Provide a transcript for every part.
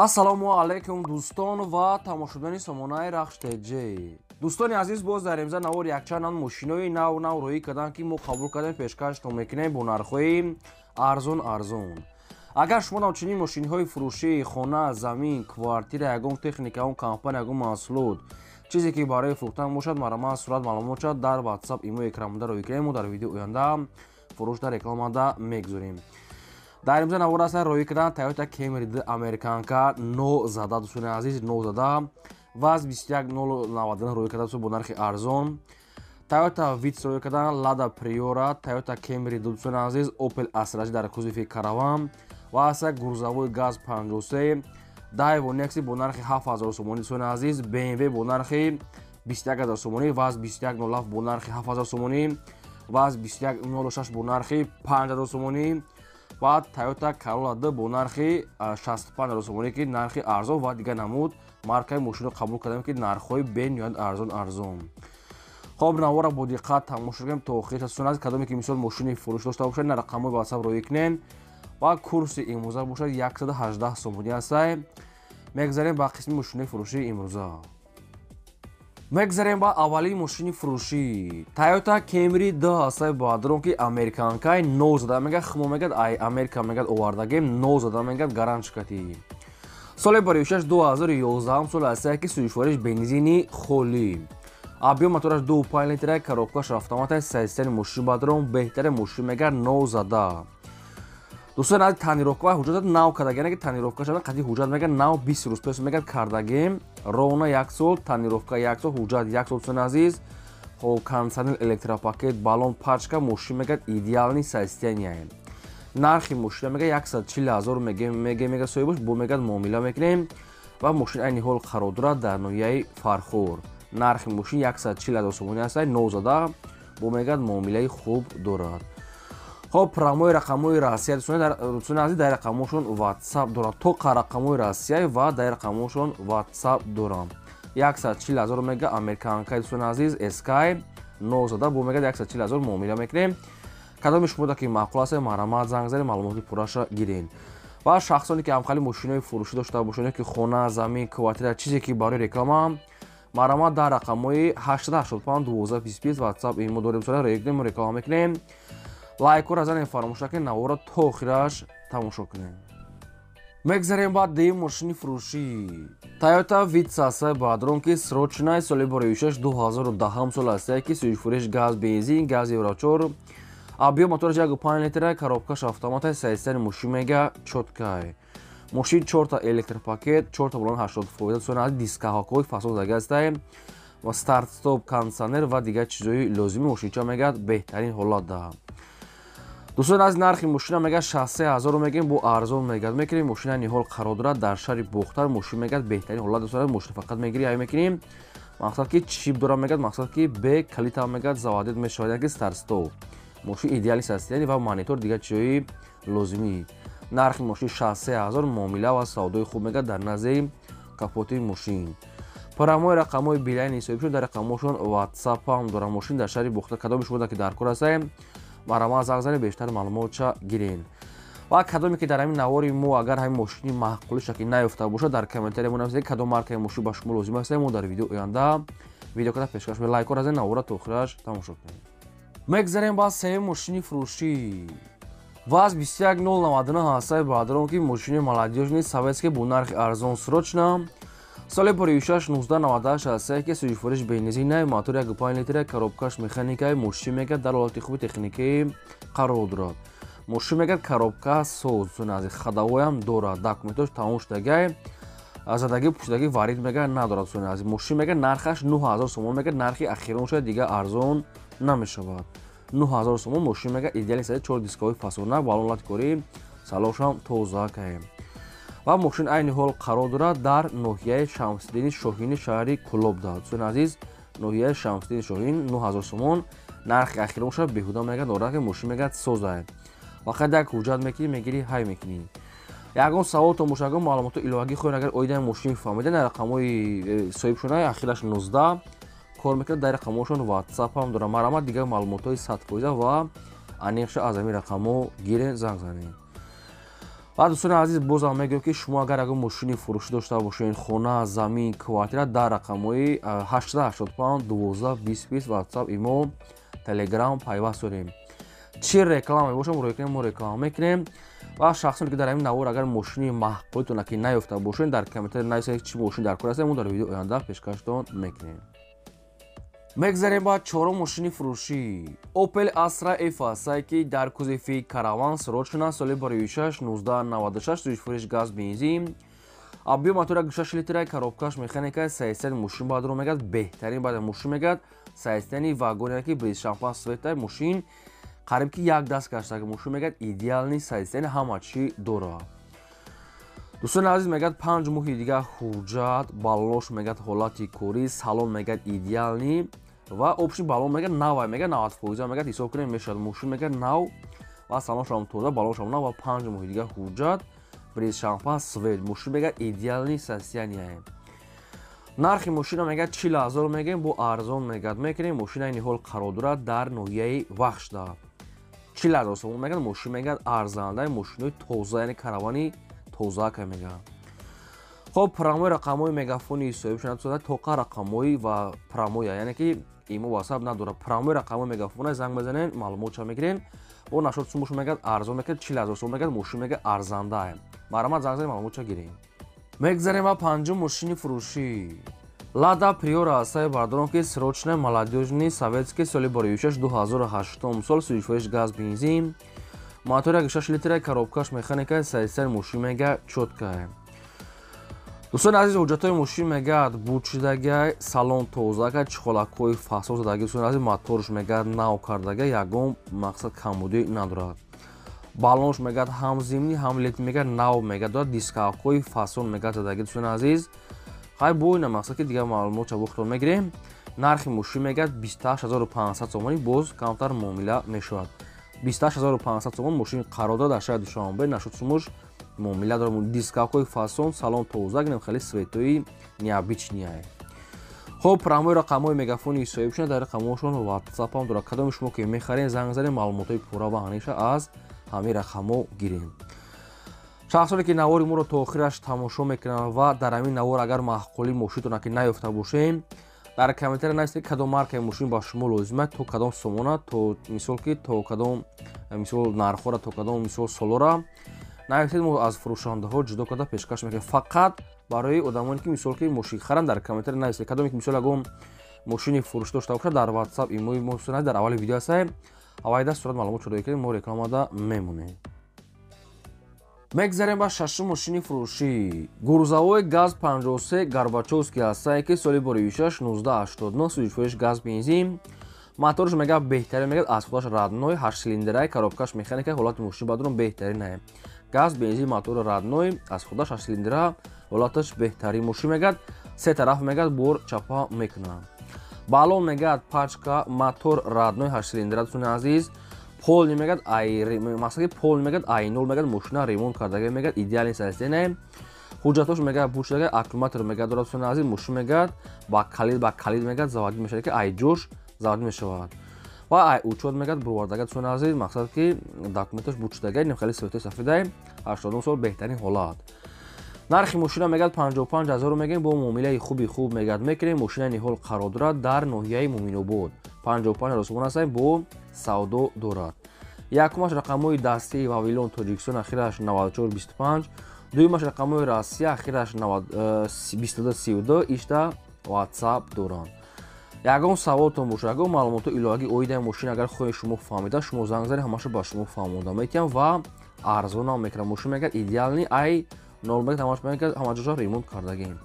Ассалому алайкум, дӯстон ва тамошобинони сомонаи Рахш ТЖ. Дӯстони азиз, боз дар имза навор якчанд мошинои нав нав роҳӣ карданд, ки мо қабул кардем, пешкаштон мекунем бо нархҳои арзон арзон. Агар шумо навчунин мошинҳои фурӯшӣ, хона, замин, квартира, ягон техника, ягон компания, ягон маҳсулот, чизе ки барои фурӯхтан бошад, марҳамат, сурат, маълумот шад дар WhatsApp, имо, экранбуда роҳӣ кунем. Мо дар видео оянда фурӯш дар рекламада мегузорем. Дар имза навор аст роҳӣ кардан Toyota Camry 2 американка но зада, дӯстони азиз, но зада, ВАЗ 21099 роҳӣ карда бо нархи арзон. Toyota Vitz роҳӣ кардан, Lada Priora, Toyota Camry 2, дӯстони азиз, Opel Astra дар кузови караван ва аста грузовой ГАЗ 53, Daewoo Nexia бо нархи 7000 сомонӣ, дӯстони азиз, BMW бо нархи 21000 сомонӣ, ВАЗ 2107 бо нархи 7000 сомонӣ, ВАЗ 2106 бо нархи 5000 сомонӣ ва Toyota Corolla 2 бо нархи 65000 сомонӣ, ки нархи арзон ва дигар намуд маркаи мошинро қабул кардем, ки нархҳои бениҳоят арзон арзон. Хоб, навора бо диққат тамошо кунем то охир. Дӯстони азиз, кадоме ки мисол мошини фурӯш дошта бошад, на рақамҳои WhatsApp роҳӣ кунен ва курси имрӯза бошад 118 сомонӣ ҳастай. Мегзарем ба қисми мошинои фурӯшии имрӯза. Мегзарем ба аввалин мошини фурӯшӣ. Toyota Camry 2 ҳастай, баъдрон ки американкай, но зада мегад, хумо мегад, ай Америка мегад овардагем, но зада мегад, гаранчикати. Соли баришаш 2011 сол ҳастай, ки сӯзишвориш бензини холӣ. Объем мотораш 2,5 литра, коробкаш автомат, состояние мошин бадрон беҳтари мошин мегад, но зада. Дӯстон, аз тонировка ва ҳуҷҷат нав кардагиане, ки тонировка шуда қади ҳуҷҷат мегад нав 20 рӯз пеш мегад кардагем, ровно як сол, тонировка як сол, ҳуҷҷат як сол, дӯстони азиз. Хоб, кондиционер, электропакет, баллон, пачка, мошин мегад идеальный состояние. Нархи мошина мегад 140 ҳазор меге соҳибаш, бо мегад муомила мекунем ва мошин айни ҳол қарор дорад дар ноҳияи Фархор. Нархи мошин 140 ҳазор сомонӣ аст, нов зада, бо мегад муомилаи хуб дорад. Хоб, прямой рақамҳои Россия, дӯстони азиз, дар рақамҳошон WhatsApp доранд, то рақамҳои Россия ва дар рақамҳошон WhatsApp доранд. 140 ҳазор мега американка, дӯстони азиз, SK нов зада, бо мегад 140 ҳазор муомила мекунем. Кадоми шумо ки маъқул аст, марҳамат, занг занед, маълумоти пурраша гирен. Ва шахсоне ки ҳамхали мошинои фурӯшӣ дошта бошанд, ки хона, замин, квартира, чизе ки барои реклама, марҳамат, дар рақамҳои 885 12 25 WhatsApp имо дорем, сола реклама мекунем. Лайкҳоро занем, фаромӯш накунед, навора то охираш тамошо кунем. Мегзарем ба дуюм мошини фурӯшӣ. Toyota Vitz ҳастай, баъдрон ки срочный, соли бароишаш 2010 сол ҳастай, ки сӯзишвориш газ бензин, газ Евро 4, объем мотораш 1,5 литра, коробкаш автомат, состояние мошин мега чёткай. Мошин чорта электропакет, чорта баллон 80%, дӯстони азиз, дискаҳокҳои фасон задаги ҳастай ва старт стоп, кондиционер ва дигар чизҳои лозими мошинча мегӯяд беҳтарин ҳолат да. Дӯстон, аз нархи мошина мегӯяд 63 ҳазорро мегӯем, бо арзон мегӯяд мекунем. Мошина ниҳол қарор дорад дар шаҳри Бохтар. Мошин мегӯяд беҳтарин ҳолат, дӯстон, мошина фақат мегирӣ, ай мекунем. Мақсад ки чип дора мегӯяд, мақсад ки бе калита мегӯяд заводить мешавад, яъне ки старт стоп. Мошин идеальный состояние ва монитор, дигар чизҳои лозимӣ. Нархи мошин 63 ҳазор, муомила ва савдои хуб мегӯяд дар назди капоти мошин. Прямой рақамҳои Билайни соҳибшон, дар рақамҳошон WhatsApp ҳам дорад. Мошин дар шаҳри Бохтар. Кадоми шумо ки дар кор ҳастем, марҳамат, занг занед, бештар маълумотша гирен. Ва кадоме ки дар ҳамин навори мо агар ҳамин мошини маъқулиша ки наёфта бошад, дар комментария мо нависед, кадом маркаи мошин ба шумо лозим аст, мо дар видео оянда видео карда пешкаш мекунем. Лайкҳоро занед, навора то охираш тамошо кунед. Мегзарем ба сеюм мошини фурӯшӣ. ВАЗ 21099 ҳастай, баъдрон ки мошини молодёжный советский бо нархи арзон, срочно, соли бароишаш 1998 ҳастай, ки сӯзишвориш бензинай, мотор 1,5 литра, коробкаш механикай. Мошин мегӯяд дар ҳолати хуби техникӣ қарор дорад. Мошин мегӯяд коробка соз, дӯстони азиз, ходовойам дорад, документош тамом шудагай, задагӣ пӯшидагӣ варид мегӯяд надорад, дӯстони азиз. Мошин мегӯяд нархаш 9000 сомон мегӯяд, нархи ахирон шуда, дигар арзон намешавад. 9000 сомон мошин мегӯяд идеальный сади, чор дискови фасона, баллон латкорӣ, салошам тоза каем. Ва мошин айни ҳол қарор дорад дар ноҳияи Шамсиддини Шоҳини шаҳри Кӯлоб. Дӯстони азиз, ноҳияи Шамсиддини Шоҳин, 9000 сомон нархи ахирон шуда, беҳуда мегӯяд норахи мошин мегӯяд созай. Фақат як ҳуҷҷат мекунӣ, мегирӣ, ҳай мекунӣ. Ягон саволтон бошад, ягон маълумоти иловагӣ хоҳед, агар оидаи мошин фаҳмида, дар рақамҳои соҳибшона ахираш 19 кор мекунад, дар рақамҳошон WhatsApp ҳам дорад. Марҳамат, дигар маълумотҳои 100% ва аниқша аз ҳамин рақамҳо гирен, занг занед. Ва дӯстони азиз, бозам мегӯям, ки шумо агар ягон мошини фурӯшӣ дошта бошед, хона, замин, квартира, дар рақамҳои 885 12 20 20 WhatsApp, имо, Telegram пайваст дорем. Чӣ реклама мебошад, мо рӯй мо реклама мекунем. Ва шахсоне, ки дар ҳамин навор агар мошини маъқулитона ки наёфта бошед, дар комментария нависед, чӣ мошин дар кор аст, мо дар видеои оянда пешкаштон мекунем. Мегзарем ба чорум мошини фурӯшӣ. Opel Astra F ҳастае, ки дар кузови Караван срочно, соли 2006, 1996, сӯзишфурӯш газ, бензин. Объём мотора 6 литра, коробкаш механика, состояние мошин бадро мегад, беҳтарин баъд мошин мегад, состояние вагоне, ки бриз шампан цвета, мошин қариб ки як даст гаштаг, мошин мегад идеальный состояние, ҳама чӣ дорад. Дӯстони азиз, мегад 5 моҳи дига ҳуҷҷат, баллош мегад ҳолати корӣ, салон мегад идеальный ва общий баллон мегад навай, мегад 90% мегад ҳисоб кунем мешавад. Мошин мегад нав ва салоншам тоза, баллоншам нав ва 5 моҳи дига ҳуҷҷат, бриз шампан цвет, мошин мегад идеальный состояние. Нархи мошина мегад 40 000 мегем, бо арзон мегад мекунем. Мошина айни ҳол қарор дорад дар ноҳияи Вахшда. 40 000 сомон мегад, мошин мегад арзандаи, мошинои тоза, яъне Каравани тозаака мегӯяд. Хоб, прямой рақамҳои мегафони соҳибшона тоқа рақамҳои ва прямой, яъне ки имо WhatsApp надорад, прямой рақамҳои мегафона занг мезанен, маълумотша мегирен. Бо нашод сумуш мегад арзон мекунад, 40 000 сом мегад, мошин мегад арзандае. Марҳамат, занг занед, маълумотша гирем. Мегзарем ба панҷум мошини фурӯшӣ. Лада Приора ҳастаи, бардорон, ки срочная, молодёжный, советский, соли 2006, 2008 сол, сӯзишфурӯш газ, бензин, мотори 6 литра, коробкаш механика, состояние мошин мега чёткая. Дӯстони азиз, ҳуҷҷатҳои мошин мегӯяд бучидагай, салон тозака, чехолакҳои фасон задаги. Дӯстони азиз, моторш мегӯяд нав кардага, ягон мақсад камбудӣ надорад. Баллонш мегӯяд ҳам зимний, ҳам летний мегӯяд нав мегӯяд дорад, дискакҳои фасон мегӯяд задаги. Дӯстони азиз, хай, бо ина мақсад ки дигар маълумотша бохтон мегирем. Нархи мошин мегӯяд 28 500 сомонӣ, боз камтар муомила мешавад. 28 500 сомон мошин қарор дорад дар шаҳри Душанбе. Нашуд сумуш муомила дорад. Дискакҳои фасон, салон тоза, гинем хеле цветои необычный. Хоб, прямой рақамҳои мегафони соҳибшона, дар рақамҳошон WhatsAppам дорад. Кадоми шумо ки мехарен, занг занед, маълумотҳои пурра ва ҳамеша аз ҳамин рақамҳо гирем. Шахсоне, ки навори моро то охираш тамошо мекунанд ва дар ҳамин навор агар маъқулии мошинтона ки наёфта бошем, дар комментария нависед, кадом маркаи мошин ба шумо лозим аст, то кадом сомона, то мисол ки то кадом мисол нархҳора, то кадом мисол солора нависед. Мо аз фурӯшандаҳо ҷудо карда пешкаш мекунем. Фақат барои одамоне, ки мисол ки мошин харанд, дар комментария нависед. Кадоме ки мисол ягон мошини фурӯш дошта бошад, дар WhatsApp, имои мо дар аввали видео ҳастаем, аввалида сурат маълумот шуда кунем, мо рекламада мемонем. Мегзарем ба шашум мошини фурӯшӣ. Грузовой ГАЗ 53 Горбачевский ҳастае, ки соли 2006, 1989, сӯзишфурӯш газ, бензин, моторш мега беҳтарин, мега аз худаш родной, 8 цилиндрай, коробкаш механика, ҳолати мошин бадрон беҳтаринае. Газ, бензин, мотори родной, аз худаш 8 цилиндра, ҳолаташ беҳтарин. Мошин мегад се тараф мегад бор чапа мекунад. Баллон мегад пачка, мотор родной, 8 цилиндра. Дӯстони азиз, полный мегад, ай мақсади полный мегад, ай нол мегад, мошина ремонт кардага, мегад идеальный состояние. Ҳуҷҷатош мегад бучдага, аккумулятор мегад дорад. Дӯстони азиз, мошин мегад ба калид мегад заводӣ мешавад, ки ай ҷош заводӣ мешавад ва ай учёт мегад бировардага. Дӯстони азиз, мақсад ки документаш бучдага, ним хеле цветои сафедай, 89 сол, беҳтарин ҳолат. Нархи мошина мегӯяд 55 ҳазору мегӯем, бо муомилаи хуби хуб мегӯяд мекунем. Мошинаи ниҳол қарор дорад дар ноҳияи Муминобод. 55 ҳазор сомон ҳастем, бо савдо дорад. Якумаш рақамҳои дастии Вавилон, Тоҷикистон, ахираш 9425, дуюмаш рақамҳои Россия, ахираш 2232, ишта WhatsApp доранд. Ягон саволтон бошад, ягон маълумоти иловагӣ оидаи мошин агар хоҳед шумо фаҳмида, шумо занг занед, ҳамаша ба шумо фаҳмонда метиҳам ва арзонам мекунам. Мошин мегӯяд идеальный, ай нол мегӯяд, ҳама ҷоша ремонт кардагем.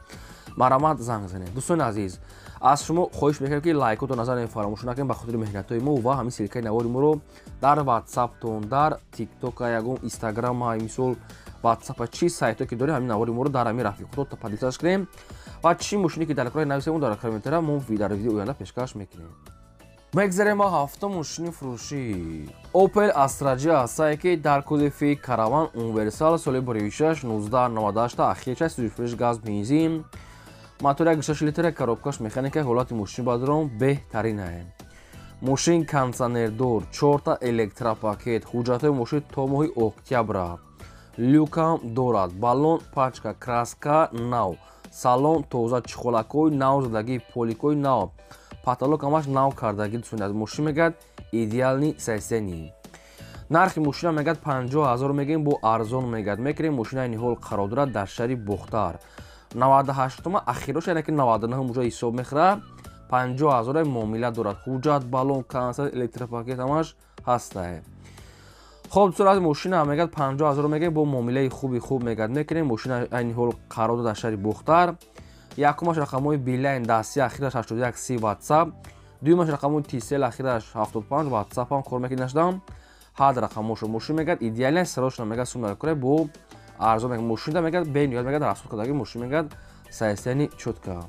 Марҳамат, занг занед. Дӯстони азиз, аз шумо хоҳиш мекунем, ки лайкотон назанед, фаромӯш накунед, ба хотири меҳнатҳои мо, ва ҳамин ссылкаи навори моро дар ватсаптон, дар Тиктока, ягон Инстаграма, мисол ватсапа, чӣ сайтое ки дорем, ҳамин навори моро дар ҳамин рафиқото поделиться кунем ва чӣ мошине ки дар кора нависем, дар комментария, мо дар видеои оянда пешкаш мекунем. Мегзарем ба ҳафтум мошини фурӯшӣ. Opel Astra J ҳастае, ки дар кузови Караван универсал, соли 2006, 1998, ахирча, сӯзишфурӯш газ, бензин, мотор 1,6 литра, коробкаш механика, ҳолати мошин бадрон беҳтаринае. Мошин кондиционердор, чорта электропакет, ҳуҷҷатҳои мошин то моҳи октябра. Люкам дорад, баллон пачка, краска нав, салон тоза, чехолакҳои нав задагӣ, поликҳои нав, потолок ҳамаш нав кардагӣ. Дӯстони азиз, мошин мегӯяд идеальный состояние. Нархи мошина мегӯяд 50 000 мегӯем, бо арзон мегӯяд мекунем. Мошина айни ҳол қарор дорад дар шаҳри Бохтар. 98-ума ахирош, яъне ки 99 уже ҳисоб мехӯрад. 50 000 муомила дорад. Ҳуҷҷат, баллон, кондитсионер, электропакет ҳамаш ҳастае. Хоб, дӯстон аз мошина мегӯяд 50 000 мегӯем, бо муомилаи хуби хуб мегӯяд мекунем. Мошина айни ҳол қарор дорад дар шаҳри Бохтар. Якумаш рақамҳои Билайн дасти ахираш 81 30 WhatsApp, дуюмаш рақамҳои Tcell ахираш 75 WhatsApp ҳам кор мекунад нашдам. Ҳад рақамҳошо мошин мегӯяд идеально срочно мегӯяд сумма куре бо арзон мегӯяд. Мошинда мегӯяд бениҳоят мегӯяд расход кардаги, мошин мегӯяд состояние чётко.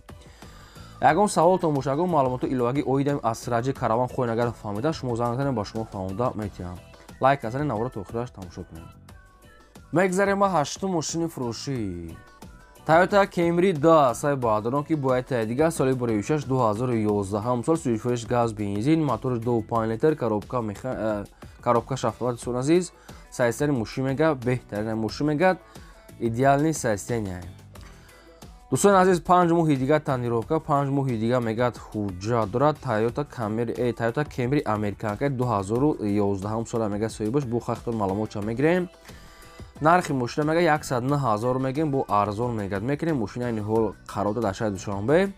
Ягон саволтон бошад, ягон маълумоти иловагӣ оид аз сираҷи караван хоҳед агар фаҳмида, шумо занг занед, ба шумо фаҳмода метиҳам. Лайк занед, навора то охираш тамошо кунед. Мегзарем ба ҳаштум мошини фурӯшӣ. Toyota Camry 2 сай баъдорон ки бояд дигар соли 2006 2011 сол, сӯзишфурӯш газ бензин, мотори 2.5 литр, коробка шафтоват. Дӯстони азиз, состояние мошин мегӯяд беҳтарин, мошин мегӯяд идеальный состояние. Дӯстони азиз, 5 моҳи дигар тонировка, 5 моҳи дигар мегӯяд ҳуҷҷат дорад. Toyota Camry американка 2011 сола мегӯяд соҳибаш, бо хахтон маълумотча мегирем. Нархи мошина мегӯяд 109 000 мегӯем, бо арзон мегӯяд мекунем. Мошина айни ҳол қарор дорад дар шаҳри Душанбе.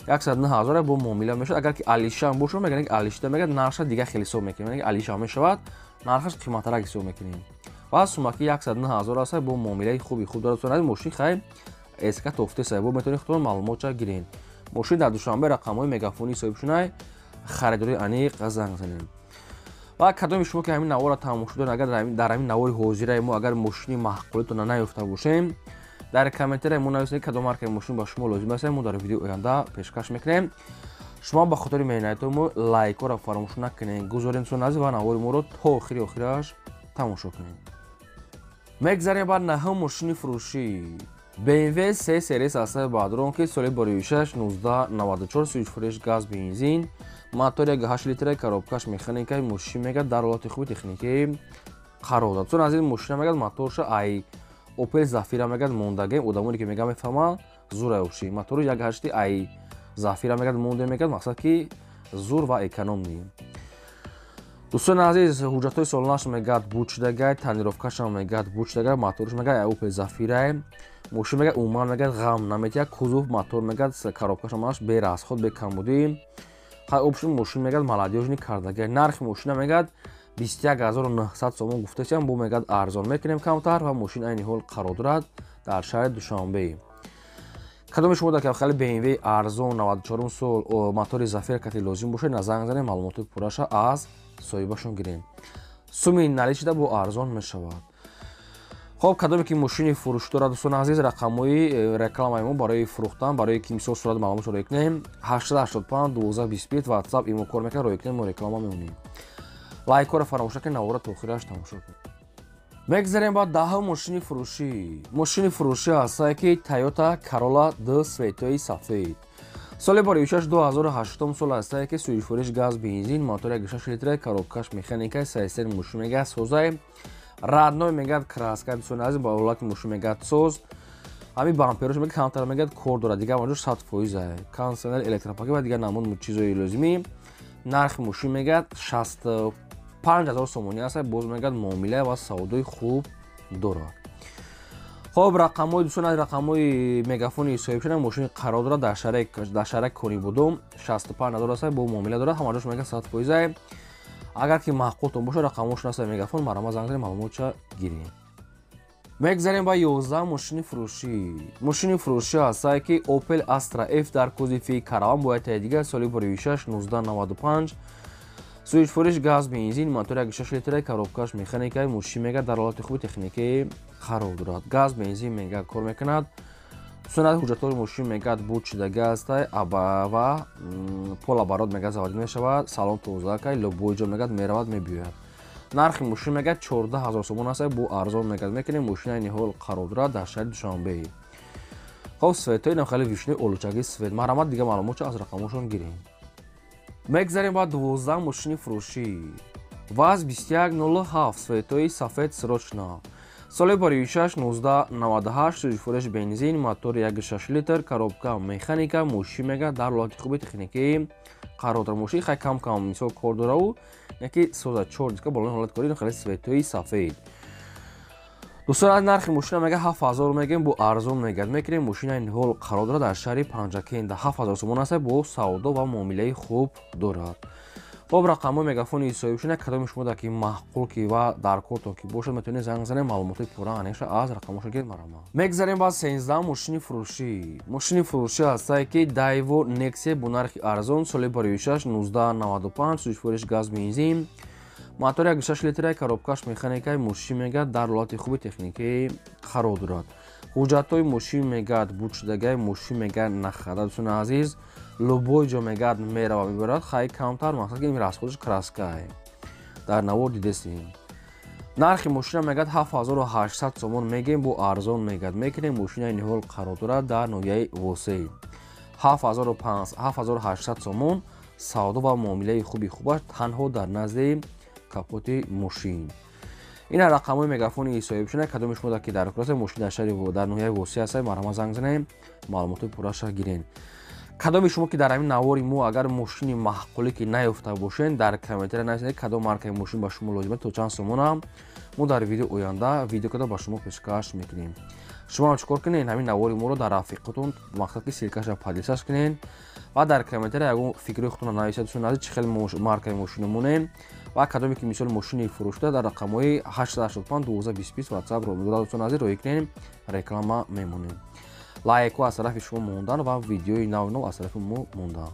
109 000 бо муомила мешавад. Агар ки алишам бошад, мегӯяд ки алишта мегӯяд нархша дигар хеле ҳисоб мекунем, яъне алиша мешавад, нархаш қиматтарак ҳисоб мекунем. Ва сумаки 109 000 аст, бо муомилаи хуби хуб дорад. Мошин хай СК тофтеса, бо метавонед худтон маълумотча гиред. Мошин дар Душанбе, рақамҳои мегафонии соҳибшунай, харидори аниқ занг занед. Ва кадоми шумо ки ҳамин наворро тамошо доред, агар дар ҳамин навори ҳозираи мо агар мошини маъқулитона наёфта бошем, дар комментария мо нависед кадом маркаи мошин ба шумо лозим аст, мо дар видеои оянда пешкаш мекунем. Шумо ба хотири меҳнатҳои мо лайкҳоро фаромӯш накунед, гузорем дӯстони азиз ва навори моро то охири охираш тамошо кунед. Мегзарем ба наҳум мошини фурӯшӣ. BMW 3 Series аст баъдрон ки соли 2006 1994, сӯзишфурӯш газ бензин, мотор 1.8 литра, коробкаш механика, мошин мегӯяд дар ҳолати хуби техникӣ қарор дорад. Дӯстони азиз, мошина мегӯяд моторша ай Opel Zafira мегӯяд мондагем, одамоне ки мегӯяд мефаҳманд зур оши. Мотори 1.8 ай Zafira мегӯяд монде, мегӯяд мақсад ки зур ва экономный. Дӯстони азиз, ҳуҷҷатҳои солонаш мегӯяд бучдагай, тонировкашам мегӯяд бучдагай, моторш мегӯяд Opel Zafira. Мошин мегӯяд умуман мегӯяд ғам наметиҳад, кузов, мотор мегӯяд коробкаш ҳамаш бе расход, бе камбудӣ. Хай общем мошин мегӯяд молодёжный кардагай. Нархи мошина мегӯяд 21900 сомон гуфтасиам, бо мегӯяд арзон мекунем камтар ва мошин айни ҳол қарор дорад дар шаҳри Душанбе. Кадоми шумо дар хеле BMW арзон 94 сол мотори Zafira кати лозим бошад, на занг занед, маълумоти пурраша аз соҳибашон гирем. Суми наличида бо арзон мешавад. Хоб, кадоме ки мошини фурӯш дорад, дӯстони азиз, рақамҳои рекламаи мо барои фурӯхтан, барои ки мисол сурат маълумотро рӯй кунем, 885 12 25 WhatsApp имо кор мекунад, рӯй кунем, мо реклама меонем. Лайкҳоро фаромӯш накунед, навора то охираш тамошо кунед. Мегзарем ба даҳум мошини фурӯшӣ. Мошини фурӯшӣ ҳастае ки Toyota Corolla 2 светои сафед. Соли 2006 2008 сол ҳастае ки сӯзишфурӯш газ бензин, мотор 1.6 литра, коробкаш механика, состояние мошин мегӯяд созае, родной мегӯяд краска. Дӯстони азиз, ба ҳолати мошин мегӯяд соз, ҳамин бамперош мегӯяд камтар мегӯяд кор дорад, дигар онҷо 100% ае. Кондитсионер, электропакет ва дигар намуд чизои лозимӣ. Нархи мошин мегӯяд 65 000 сомонӣ аст, боз мегӯяд муомила ва савдои хуб дорад. Хоб, рақамҳои дӯстон аз рақамҳои мегафони соҳибшуда, мошин қарор дорад дар шаҳраки Конибодом, 65 000 аст, бо муомила дорад, ҳамаҷош мегӯяд 100% ае. Агар ки маъқултон бошад, рақамҳошон аст мегафон, марҳамат занг занед, маълумотча гирем. Мегзарем ба 11 мошини фурӯшӣ. Мошини фурӯшӣ ҳастае ки Opel Astra F дар кузови караван бояд дигар соли 2006 1995, сӯзишфурӯш газ бензин, мотор 1.6 литра, коробкаш механика, мошин мегӯяд дар ҳолати хуби техникӣ қарор дорад. Газ бензин мегӯяд кор мекунад. Сунат ҳуҷҷатҳои мошин мегӯяд бучдага ҳастай ва полоборот мегӯяд заводӣ мешавад, салон тозакай, любой ҷо мегӯяд меравад мебиёяд. Нархи мошин мегӯяд 14 000 сомон аст, бо арзон мегӯяд мекунем. Мошин айни ҳол қарор дорад дар шаҳри Душанбе. Хоб, светҳои инам хеле вишни олучаги свет. Марҳамат, дигар маълумотча аз рақамҳошон гирем. Мегзарем ба 12 мошини фурӯшӣ. ВАЗ 2107 светои сафед срочно. Соли 2006 1998, сӯзишвориш бензин, мотори 1,6 литр, коробка механика, мошин мега дар ҳолати хуби техникӣ қарор дорад. Мошин хай кам кам мисол кор дораву, яки соза 4 диска болои ҳолат кори, хеле светои сафед. Дӯстон, аз нархи мошина мега 7000 мегем, бо арзон мегад мекунем. Мошина ин ҳол қарор дорад дар шаҳри Панҷакент, 7000 сомон аст, бо савдо ва муомилаи хуб дорад. Хоб, рақамҳои мегафони соҳибшина, кадоми шумо дар ки маъқул ки ва дар кортон ки бошад, метавонед занг занед, маълумоти пурра аниқша аз рақамҳоша гиред марама. Мегзарем ба 13 мошини фурӯшӣ. Мошини фурӯшӣ ҳастае ки Daewoo Nexia бо нархи арзон, соли 2006 1995, сӯзишвориш газ бензин, мотори 1,6 литра, коробкаш механикаи, мошин мегад дар ҳолати хуби техникӣ қарор дорад. Ҳуҷҷатҳои мошин мегад бучдагаи, мошин мегад нахада. Дӯстони азиз, любой ҷо мегад мерава мебарад, хай камтар мақсад ки ин расходаш краскае. Дар навор дидесем. Нархи мошина мегад 7800 сомон мегем, бо арзон мегад мекунем. Мошина ин ҳол қарор дорад дар ноҳияи Восеъ. 7800 сомон, савдо ва муомилаи хуби хубаш танҳо дар назди капоти мошин. Ина рақамҳои мегафони соҳибшина, кадоми шумо дар ки дар кураса мошин дар шаҳри дар ноҳияи Восеъ ҳастад, марҳамат занг занем, маълумоти пурраша гирен. Кадоми шумо ки дар ҳамин навори мо агар мошини маъқулӣ ки наёфта бошед, дар комментария нависед кадом маркаи мошин ба шумо лозим, то чанд сомона, мо дар видео оянда видео када ба шумо пешкаш мекунем. Шумо ҳам чикор кунед? Ҳамин навори моро дар рафиқотон мақсад ки ссылкаша поделиться кунед ва дар комментария ягон фикри худтонро нависед. Дӯстони азиз, чӣ хел маркаи мошина монем ва кадоме ки мисол мошини фурӯшта дар рақамҳои 885 12 20 WhatsApp ро дӯстони азиз роҳӣ кунем, реклама мемонем. Лайкҳо аз тарафи шумо мондан ва видеои нав нав аз тарафи мо мондан.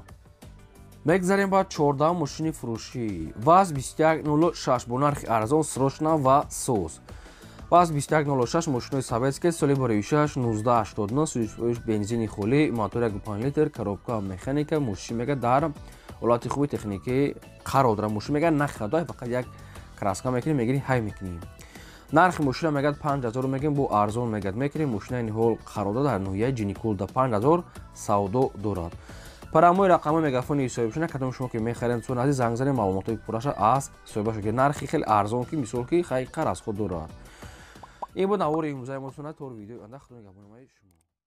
Мегзарем ба 14 мошини фурӯшӣ. ВАЗ 2106 бо нархи арзон, срочно ва соз. ВАЗ 2106, мошинои советский, соли 2006 1989, сӯзишвориш бензини холӣ, мотор 1,5 литр, коробка механика, мошин мега дар ҳолати хуби техникӣ қарор дорад. Мошин мега нахадо, фақат як краска мекунӣ, мегирӣ, ҳай мекунӣ. Нархи мошина мегад 5000 мегем, бо арзон мегад мекунем. Мошина ин ҳол қарор дорад дар ноҳияи Ҷиникул, да 5000 савдо дорад. Парамои рақамҳои мегафони соҳибшина, кадоми шумо ки мехаред, дӯстони азиз, занг занед, маълумотҳои пурраша аз соҳибаша ки нархи хеле арзон ки мисол ки хайқар аз худ дорад. Ин буд навори имрӯзаи мо, дӯстони, то видеои оянда Худо нигаҳбони шумо.